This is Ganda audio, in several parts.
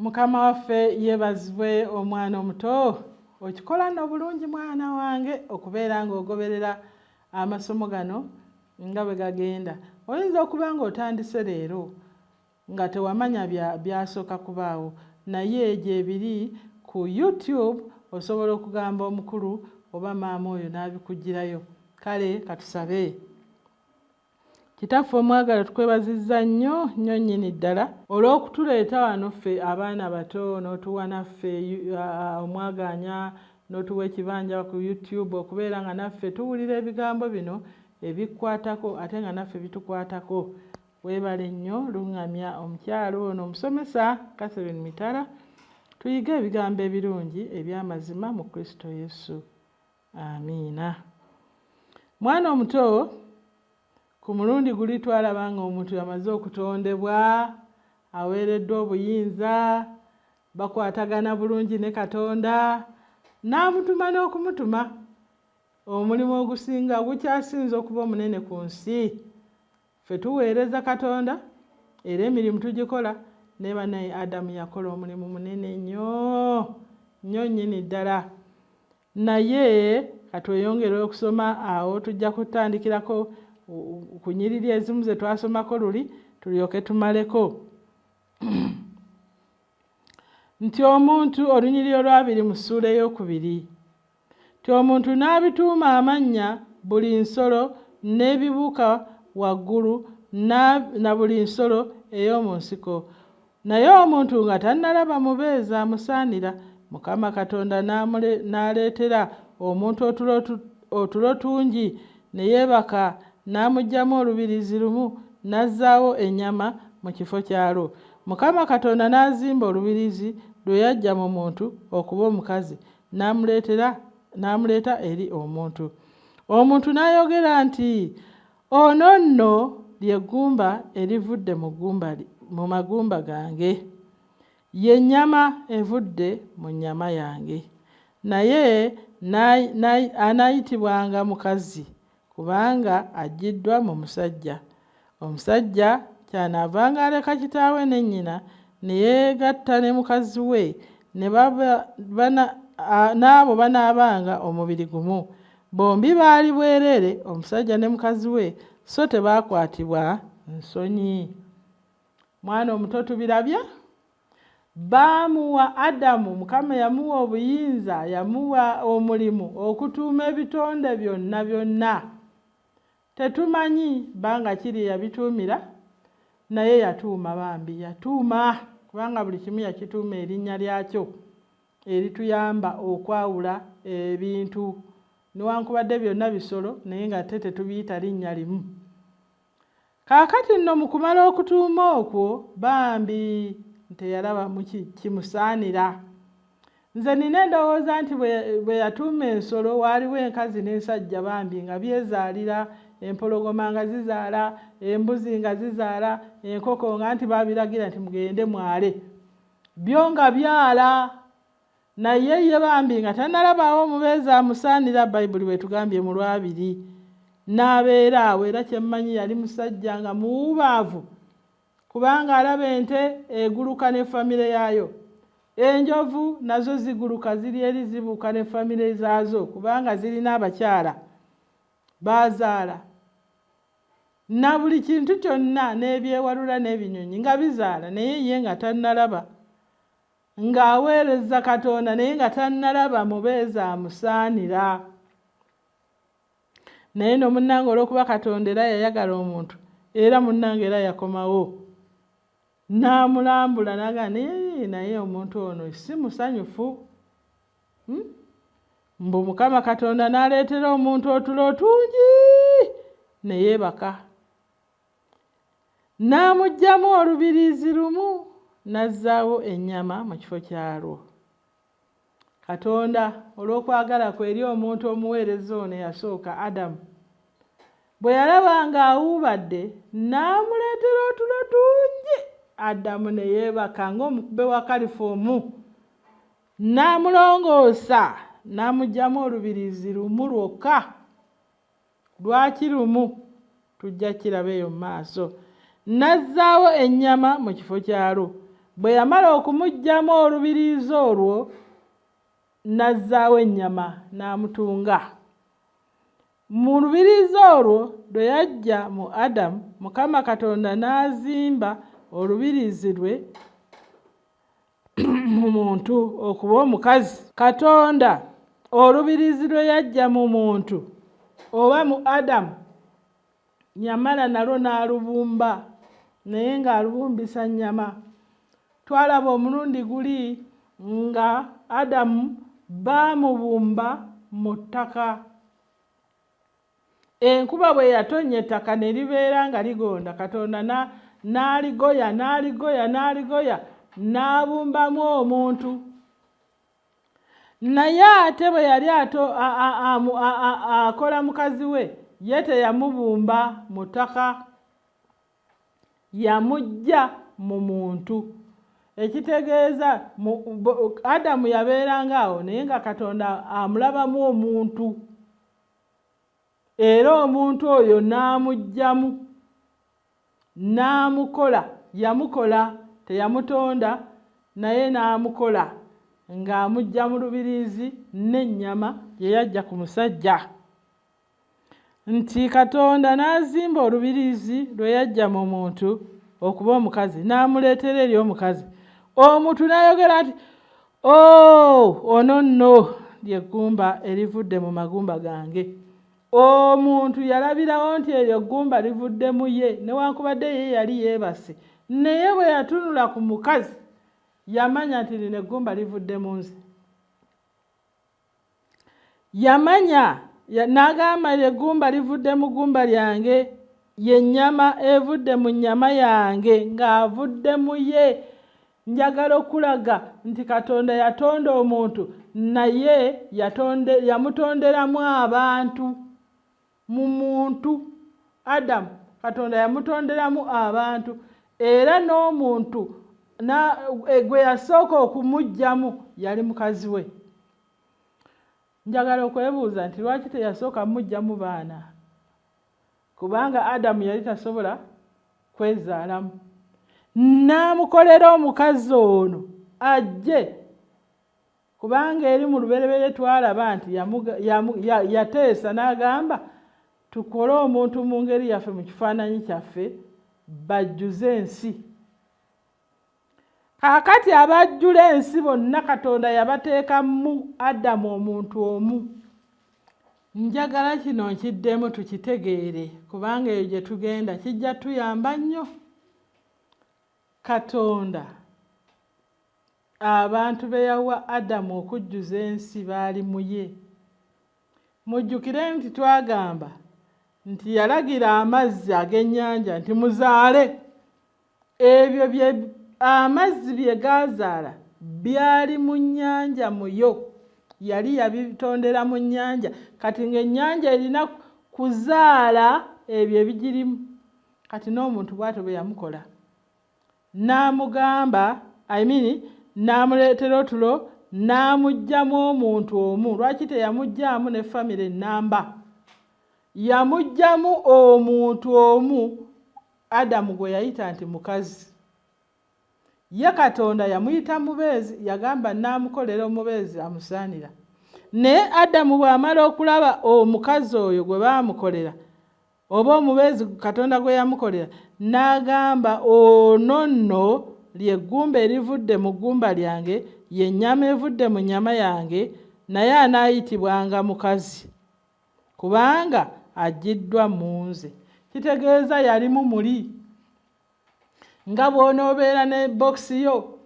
Mukama waffe yeebazibwe. Omwana omuto, okikola nno bulungi mwana wange okubeera ng'ogoberera amasomo gano nga bwe gagenda. Oyinza okuba ng'otandise leero nga tewamanya byasooka kubaawo, naye gyebiri ku YouTube, osobola okugamba omukulu oba maama oyo n'abikuggyirayo. Kale katusabe. Kitaffe omwagala, tukwebazizza nnyo nnyo nnyini ddala olw'okutuleeta wano ffe abaana bato, n'otuwa naffe omwagaanya, n'otuwa ekibanja ku YouTube okubeera nga naffe tuwulira ebigambo bino ebikukwatako ate nga naffe bitukwatako. Weebale nnyo, luŋŋamya omukyala ono omusomesa Catherine Mitala, tuyige ebigambo ebirungi eby'amazima mu Kristo Yesu. Amiina. Mwana omuto, ku mulundi guli twalaba nga omuntu yamaze okutondebwa, aweereddwa obuyinza, bakwatagana bulungi ne Katonda, n'amutuma n'okumutuma. Omulimu ogusinga ogukyasinze okuba omunene ku nsi. Ffe tuweereza Katonda era emirimu tugikola, naye bannaye Adamu yakola omulimu munene nnyo nnyo nnyini ddala. Naye katweyongere okusoma awo, tujja kutandikirako ku nnyiriri ezimu ze twasomako luli, tulyoke tumaleko. Nti omuntu, olunyiriri olwabiri mu ssuula ey'okubiri, nti omuntu n'abituuma amannya buli nsolo n'ebibuuka waggulu na buli nsolo ey'omu nsiko. Naye omuntu nga tannalaba mubeezi amusaanira, Mukama Katonda n'aleetera omuntu otulo tungi ne yeebaka, n'amuggyamu olubiriizi lumu, n'azzaawo ennyama mu kifo kyalwo. Mukama Katonda n'azimba olubiriizi lwe yaggya mu muntu okuba omukazi, n'amuleeta eri omuntu. Omuntu n'ayogera nti, Ono nno lye ggumba erivudde mu magumba gange, ye nnyama evudde mu nnyama yange. Naye anaayitibwanga mukazi, kubanga aggyiddwa mu musajja. Omusajja kyanaavanga aleka kitaawe ne nnyina ne yeegatta ne mukazi we, n'abo banaabanga omubiri gumu. Bombi baali bwereere, omusajja ne mukazi we, so tebaakwatibwa nsonyi. Mwana omuto, tubirabye? Baamuwa Adamu, Mukama yamuwa obuyinza, yamuwa omulimu okutuuma ebitonde byonna byonna. Tetumanyi bbanga ki lye yabituumira, naye yatuuma bambi, yatuuma kubanga buli kimu yakituuma erinnya lyakyo erituyamba okwawula ebintu, newankubadde byonna bisolo naye ng'ate tetubiyita linnya limu. Kaakati nno mu kumala okutuuma okwo bambi teyalaba kimusaanira. Nze nina endowooza nti bwe yatuuma ensolo waaliwo enkazi n'ensajja bambi nga byezaalira, empologoma nga zizaala, embuzi nga zizaala, enkoko nga nti baabiragira nti mugende mwale. Byo nga byala. Naye ye bambi nga tannalabaawo omubeezi amusaanira, Bayibuli bw'etugambye mu Lwabiri. N'abeera awo, era kye mmanyi yali musajja nga muwuubaavu, kubanga alaba ente eguluka ne famire yaayo. Enjovu nazo ziguluka ziri eri zibuuka ne famire zaazo kubanga zirina abakyala baazaala. Na buli kintu kyonna n'ebyewalula n'ebinyonyi nga bizaala, naye ye nga tannalaba. Ng'aweereza Katonda naye nga tannalaba mubeezi amusaanira. Naye no munnange olw'okuba Katonda era yayagala omuntu, era munnange era yakomawo n'amulambula n'agamba naye naye omuntu ono si musanyufu. Mbu Mukama Katonda n'aleetera omuntu otulo otungi ne yeebaka. N'amuggyamu olubiriizi lumu, n'azzaawo ennyama mu kifo kyalwo. Katonda olw'okwagala kwe eri omuntu omuweereza ono eyasooka, Adamu, bwe yalaba ng'awuubadde, n'amuleetera otulo tungi, Adamu ne yeebaka ng'omukube wa kalifoomu, n'amulongoosa, n'amuggyamu olubiriizi lumu lwokka. Lwaki lumu? Tujja kukiraba eyo mu maaso. N'azzaawo ennyama mu kifo kyalwo. Bwe yamala okumuggyamu olubiriizi olwo, n'azzaawo ennyama n'amutunga. Mu lubiriizi olwo lwe yaggya mu Adamu, Mukama Katonda n'azimba olubiriizi lwe mu muntu okuba omukazi. Katonda olubiriizi lwe yaggya mu muntu oba mu Adamu, yamala nalwo n'alubumba, naye ng'alubumbisa nnyama. Twalaba omulundi guli nga Adamu baamubumba mu ttaka. Enkuba bwe yatonnya ettaka ne libeera nga ligonda, Katonda n'aligoya n'aligoya n'aligoya n'abumbamu omuntu. Naye ate bwe yali akola mukazi we, ye teyamubumba mu ttaka, yamuggya mu muntu. Ekitegeeza Adamu yabeeranga awo naye nga Katonda amulabamu omuntu, era omuntu oyo n'amuggyamu n'amukola. Yamukola, teyamutonda, naye n'amukola ng'amuggya mu lubiriizi n'ennyama gye yaggya ku musajja. Nti Katonda n'azimba olubiriizi lwe yaggya mu muntu okuba omukazi, n'amuleetera eri omukazi. Omuntu n'ayogera nti, "Oo, ono nno lye ggumba erivudde mu magumba gange." Omuntu yalabirawo nti eryo ggumba livudde mu ye, newankubadde ye yali yeebase. Naye bwe yatunula ku mukazi, yamanya nti lino eggumba livudde mu nze. Yamanya, n'agamba eggumba livudde mu ggumba lyange, ye nnyama evudde mu nnyama yange, ng'avudde mu ye. Njagala okulaga nti Katonda yatonda omuntu, naye yamutonderamu abantu. Mu muntu Adamu, Katonda yamutonderamu abantu, era n'omuntu gwe yasooka okumuggyamu yali mukazi we. Njagala okwebuuza nti lwaki teyasooka muggyamu baana? Kubanga Adamu yali tasobola kwezaalamu. N'amukolera omukazi ono ajje, kubanga eri mu lubereberye twalaba nti yateesa n'agamba tukole omuntu mu ngeri yaffe, mu kifaananyi kyaffe, bajjuze ensi. Kaakati abajjula ensi bonna Katonda yabateeka mu Adamu omuntu omu. Njagala kino nkiddemu tukitegeere, kubanga eyo gye tugenda kijja tuyamba nnyo. Katonda abantu be yawa Adamu okujjuza ensi baali mu ye. Mujjukire nti twagamba nti yalagira amazzi ag'ennyanja nti muzaale. Ebyo bye amazzi bye gaazaala byali mu nnyanja muyo, yali yabitondera mu nnyanja. Kati ng'ennyanja erina kuzaala ebyo ebigirimu. Kati n'omuntu bw'atyo bwe yamukola, n'amugamba, n'amuleetera otulo, n'amuggyamu omuntu omu. Lwaki teyamuggyaamu ne famire ennamba? Yamuggyamu omuntu omu, Adamu gwe yayita nti mukazi. Ye Katonda yamuyita mubeezi, yagamba n'amukolera omubeezi amusaanira. Naye Adamu bw'amala okulaba omukazi oyo gwe baamukolera, oba omubeezi Katonda gwe yamukolera, n'agamba ono nno lye ggumba erivudde mu ggumba lyange, ye nnyama evudde mu nnyama yange, naye anaayitibwanga mukazi, kubanga aggyiddwa mu nze. Kitegeeza yalimu muli. Nga bw'onoobeera ne bokisi yo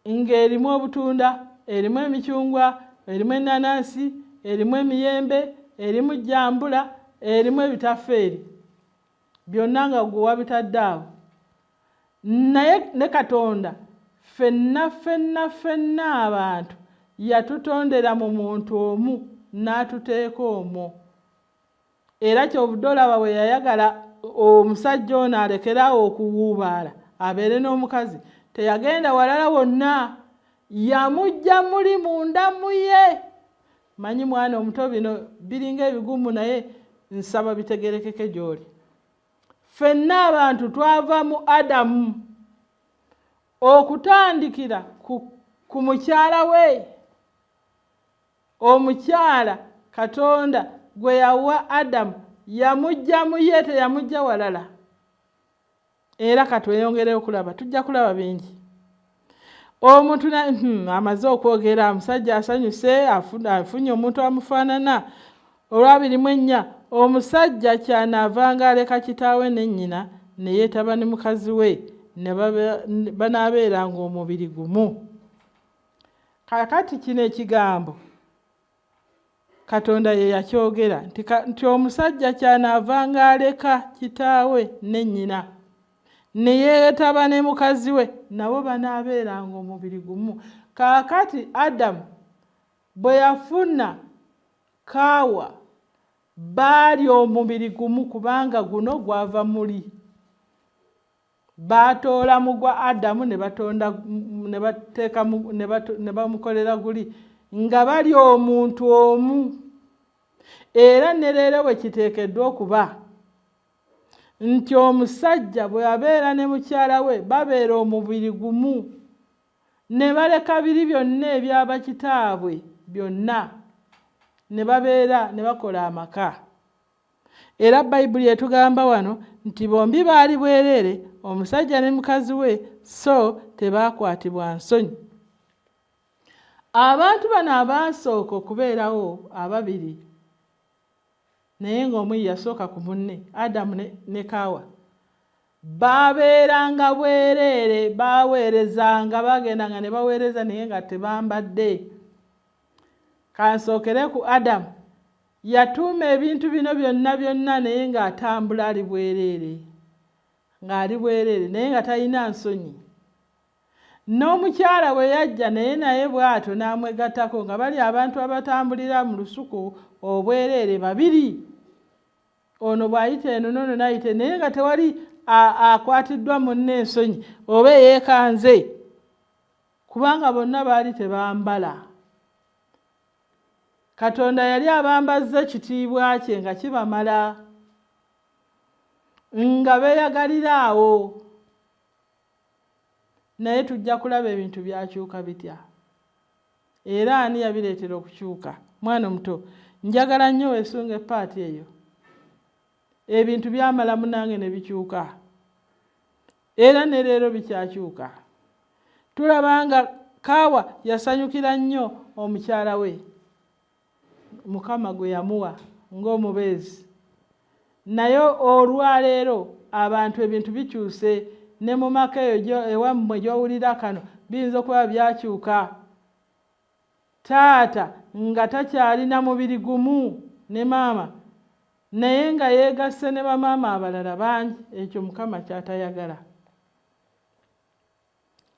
ng'erimu obutunda, erimu emicungwa, erimu ennanansi, erimu emiyembe, erimu jjambula, erimu ebitafeeri, byonna nga gwe wabitadde awo. Naye ne Katonda ffenna ffenna ffenna abantu yatutondera mu muntu omu n'atuteeka omwo. Era ky'ovudde olaba bwe yayagala omusajja ono alekeraawo okuwuubaala abeere n'omukazi, teyagenda walala wonna, yamuggya muli munda mu ye. Manyi mwana omuto bino biringa ebigumu, naye nsaba bitegerekeke gy'oli. Ffenna abantu twava mu Adamu. Okutandikira ku mukyala we, omukyala Katonda gwe yawa Adamu yamuggya mu ye, teyamuggya walala. Era katweyongereyo okulaba, tujja kulaba bingi. Omuntu amaze okwogera, omusajja asanyuse, afunye omuntu amufaanana. Olw'24, omusajja kyanaavanga aleka kitaawe ne nnyina ne yeetaba ne mukazi we, ne banaabeeranga omubiri gumu. Kaakati kino ekigambo Katonda ye yakyogera nti omusajja kyanaavanga aleka kitaawe ne nnyina ne yeetaba ne mukazi we, nabo banaabeeranga omubiri gumu. Kaakati Adamu bwe yafuna Kaawa baali omubiri gumu, kubanga guno gwava muli. Baatoola mu gwa Adamu ne batonda ne bateeka ne bamukolera guli, nga bali omuntu omu. Era ne leero bwe kiteekeddwa okuba nti omusajja bwe abeera ne mukyala we babeera omubiri gumu, ne baleka biri byonna ebyabakitaabwe byonna, ne babeera ne bakola amaka. Era Bayibuli etugamba wano nti bombi baali bwereere, omusajja ne mukazi we, so tebaakwatibwa nsonyi. Abantu bano abaasooka okubeerawo ababiri, naye ng'omu yasooka ku munne, Adamu ne Kaawa, babeeranga bwereere, baweerezanga, bagendanga ne baweereza naye nga tebambadde. Kansookere ku Adamu, yatuuma ebintu bino byonna byonna naye ng'atambula ali bwereere, ng'ali bwereere naye nga talina nsonyi. N'omukyala bwe yajja naye bw'atyo n'amwegattako, nga bali abantu abatambulira mu lusuku obwereere babiri, ono bw'ayita eno n'ono n'ayita naye nga tewali akwatiddwa munne ensonyi oba eyeekanze, kubanga bonna baali tebambala. Katonda yali abambazza ekitiibwa kye nga kibamala, nga beeyagalira awo. Naye tujja kulaba ebintu byakyuka bitya, era ani yabireetera okukyuka. Mwana omuto, njagala nnyo weesunga epaati eyo. Ebintu byamala munange ne bikyuka, era ne leero bikyakyuka. Tulaba nga Kaawa yasanyukira nnyo omukyala we, Mukama gwe yamuwa ng'omubeezi. Naye olwaleero abantu ebintu bikyuse, ne mu maka eyo ewammwe gy'owulira kano biyinza okuba byakyuka. Taata nga takyalina mubiri gumu ne maama, naye nga yeegasse ne bamaama abalala bangi. Ekyo Mukama ky'atayagala.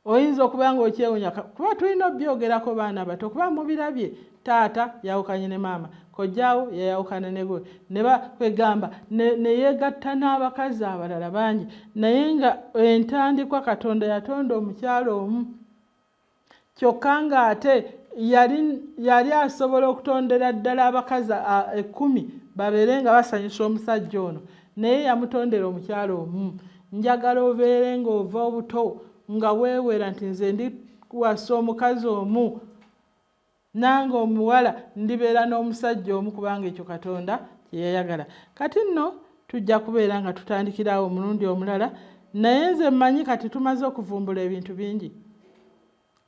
Oyinza okuba ng'okyewuunya, kuba tulina obyogerako baana bato, kuba mubirabye. Taata yawukanye ne maama, kojjaawo yayawukana ne gwe, ne bakwegamba ne yeegatta n'abakazi abalala bangi. Naye nga entandikwa Katonda yatonda omukyala omu, kyokka ng'ate yali asobola okutondera ddala abakazi 10 babeere nga basanyusa omusajja ono, naye yamutondera omukyala omu. Njagala obeere ng'ova obuto nga weewera nti nze ndi wasa omukazi omu, nange omuwala ndibeera n'omusajja omu, kubanga ekyo Katonda kye yayagala. Kati nno tujja kubeera nga tutandikirawo omulundi omulala, naye nze mmanyi kati tumaze okuvumbula ebintu bingi.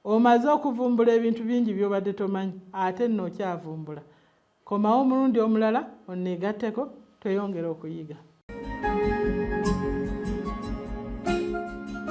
Omaze okuvumbula ebintu bingi by'obadde tomanyi, ate nno okyavumbula. Komawo omulundi omulala onneegatteko, tweyongere okuyiga.